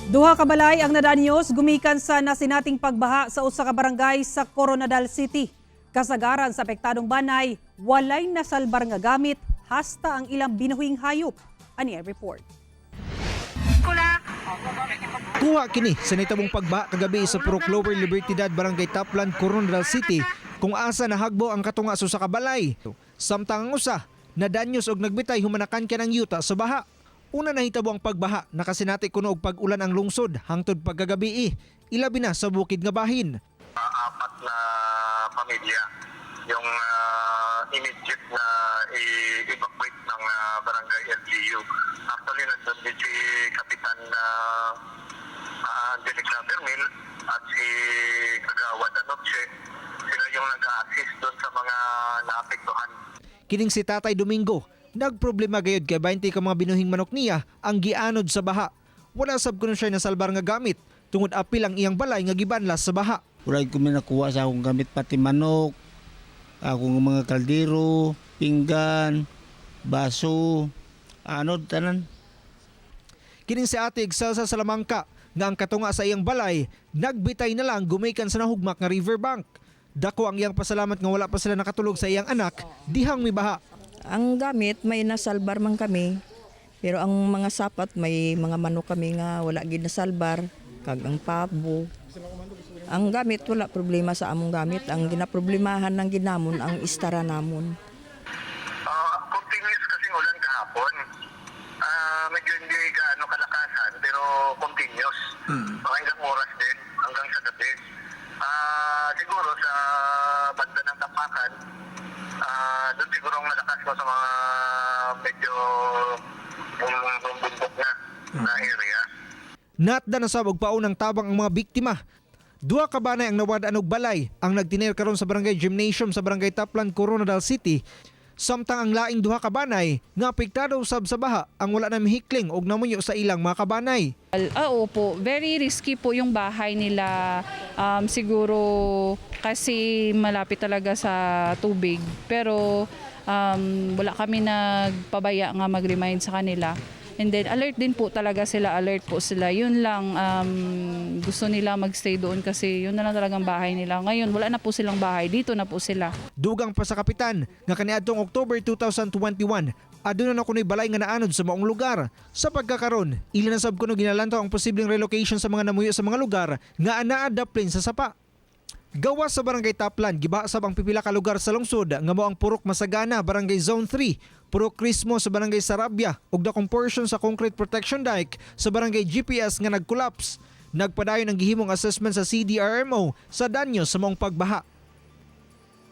Duha ka balay ang nadanyos gumikan sa nasinating pagbaha sa usa ka barangay sa Koronadal City. Kasagaran sa apektadong banay, walay nasalbar nga gamit hasta ang ilang binuhing hayop. Ani ang report. Kuha kini sa nitabong pagbaha kagabi sa Purok Lower Libertydad, Barangay Taplan, Koronadal City, kung asa nahagbo ang katunga sa usa ka balay. Samtang ang usa nadanyos og nagbitay humanakan ka ng yuta sa baha. Una nahitabo ang pagbaha, nakasinati kuno og pag-ulan ang lungsod hangtod pagkagabi, ilabi na sa bukid nga bahin. Apat na pamilya yung immediate na i-evacuate ng barangay LGU. Actually, nandun din si Kapitan Angelic Labermil at si Kagawad Anoche. Sila yung nag-assist doon sa mga naapektuhan. Kining si Tatay Domingo, nagproblema gayud kay 20 ka mga binuhing manok niya ang gianod sa baha. Wala sab kuno siya nasalbar nga gamit tungod apil ang iyang balay nga gibanlas sa baha. Wala ko may nakuha sa akong gamit, pati manok, akong mga kaldero, pinggan, baso, anod, tanan. Kining si Ate Excelsa Salamanca nga ang katunga sa iyang balay nagbitay na lang gumikan sa nahugmak nga riverbank. Dako ang iyang pasalamat nga wala pa sila nakatulog sa iyang anak dihang mibaha. Ang gamit, may nasalbar man kami. Pero ang mga sapat, may mga manok kami nga wala gid nasalbar. Kag ang pabo. Ang gamit, wala problema sa among gamit. Ang ginaproblemahan ng ginamon, ang istara namon. Continuous kasing ulan kahapon. Medyo hindi gaano kalakasan pero continuous. Mga ilang oras din hanggang sa gabi. Siguro sa banda ng Tapakan, doon siguro ang malakas mo sa mga medyo bumubok na na area. Natda na sab og paunang tabang ang mga biktima. Duha ka banay ang nawad-an og balay ang nagtiner karon sa barangay gymnasium sa Barangay Taplan, Koronadal City. Samtang ang laing duha ka banay nga apektado usab sa baha ang wala na mihikling og namunyo sa ilang mga kabanay. Opo, very risky po yung bahay nila. Siguro kasi malapit talaga sa tubig. Pero wala kami nagpabaya nga mag-remind sa kanila. And then alert din po talaga sila, alert po sila. Yun lang, gusto nila magstay doon kasi yun na lang talagang bahay nila. Ngayon, wala na po silang bahay, dito na po sila. Dugang pa sa kapitan nga kaniadtong October 2021 aduna na kuno'y balay nga naanod sa maong lugar. Sa pagkakaron, ila na sab kuno ginalantaw ang posibleng relocation sa mga namuyo sa mga lugar nga anaa daplin sa sapa. Gawas sa Barangay Taplan, gibaha sab ang pipila ka lugar sa lungsod nga mao ang Purok Masagana, Barangay Zone 3, Purok Crismo sa Barangay Sarabia ug dakong portion sa concrete protection dike sa Barangay GPS nga nag-collapse. Nagpadayon ang gihimong assessment sa CDRMO sa danyo sa maong pagbaha.